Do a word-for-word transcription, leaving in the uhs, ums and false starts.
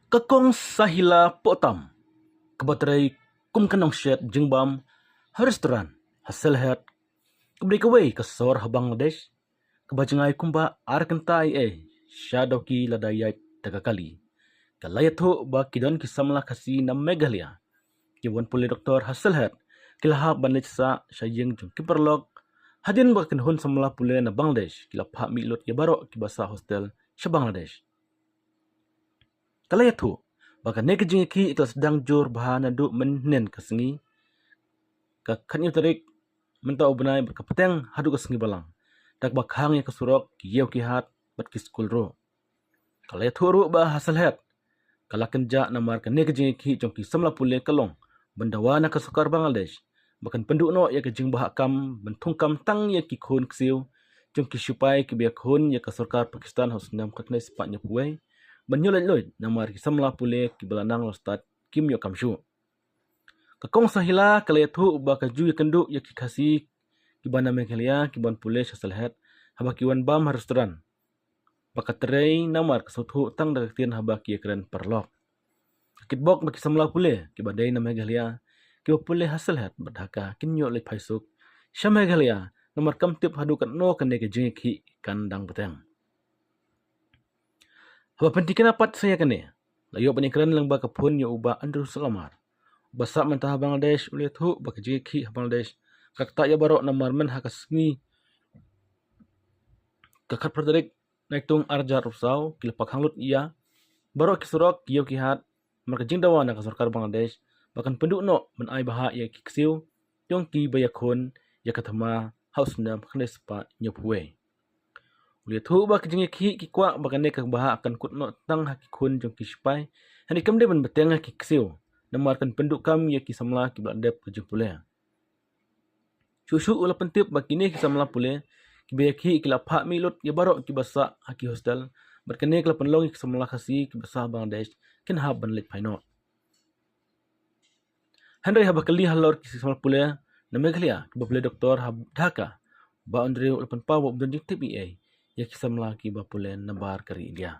Ka Kong Sahila Pohtam, kaba trei kum ka nongshet jingbam ha restaurant ha Sylhet, kaba dei kawei ka sor ha Bangladesh, kaba jngai kumba ar kynta ei ei sha Dawki lada ïaid da ka kali, ka la ïathuh ba ki don ki samla Khasi na Meghalaya kiba wan pule doktor ha Sylhet ki la hap ban leit sah sha ïing jong ki paralok, hadien ba ka kynhun samla pule na Bangladesh ki la phah mih lut ïa baroh kiba sah hostel sha Bangladesh. Ka la ïathuh ba kane ka jingïakhih ka la sdang jur bha naduh mynhynnin ka sngi, ka khathynñiew tarik mynta u bnai, bad ka bteng haduh ka sngi Balang, da kaba khang ïa ka surok, ki ïew ki hat bad ki skul ruh. Ka la ïathuh ruh ba ha Sylhet ka la kynjah namar kane ka jingïakhih jong ki samla pule ka long ban dawa na ka sorkar Bangladesh ba kan pynduh noh ïa ka jingbha kam ban thung kam tang ïa ki khun ksiew jong ki shipai kiba ïakhun ïa ka sorkar Pakistan ha u snem khatkhyndai spah hynñiewphew wei, ban ïoh laitluid namar ki samla pule kiba la nang la stad kim ïoh kam shuh. Ka Kong Sahila ka la ïathuh ba ka ju ïakynduh ïa ki Khasi kiba na Meghalaya kiban pule sha Sylhet haba ki wan bam ha restaurant, ba ka trei namar ka sngewthuh tang da ka ktien haba ki ïakren paralok. Ka kitbok ba ki samla pule kiba dei na Meghalaya kiba pule ha Sylhet bad Dhaka kin ïoh leit phai suk sha Meghalaya namar kam tip haduh katno kane ka jingïakhih kan dang bteng. Haba pynthikna pat sa ïa kane, la ïoh ban ïakren lyngba ka phone ïa u Bah Andrew Salomar, uba sah mynta ha Bangladesh. U la ïathuh ba ka jingïakhih ha Bangladesh ka ktah ïa baroh namar myn ha ka sngi ka khatphra tarik Naitung arhajar arphew saw ki la pakhang lut ïa baroh ki surok, ki ïew ki hat, namar ka jingdawa na ka sorkar Bangladesh ba kan pynduh noh ban ai bha ïa ki ksiew jong kiba ïakhun ïa ka thma ha u snem khatkhyndai spah hynñiewphew wei. U la ïathuh ba ka jingïakhih ki kwah ba kane ka bha kan kut noh tang ha ki khun jong ki shipai, hynrei kam dei ban bteng ha ki ksiew namar kan pynduh kam ïa ki samla kiba la dep ka jingpule. Shuh shuh u la pyntip ba kine ki samla pule kiba ïakhih ki la phah mih lut ïa baroh kiba sah ha ki hostel, bad kane ka la pynlong ïa ki samla Khasi kiba sah ha Bangladesh kin hap ban leit phai noh. Hynrei haba kylli halor ki samla pule na Meghalaya kiba pule doktor ha Dhaka, Bah Andrew u la pynpaw ba um don jingtip ei ei ïa ki samla kiba pule nabar ka ri India.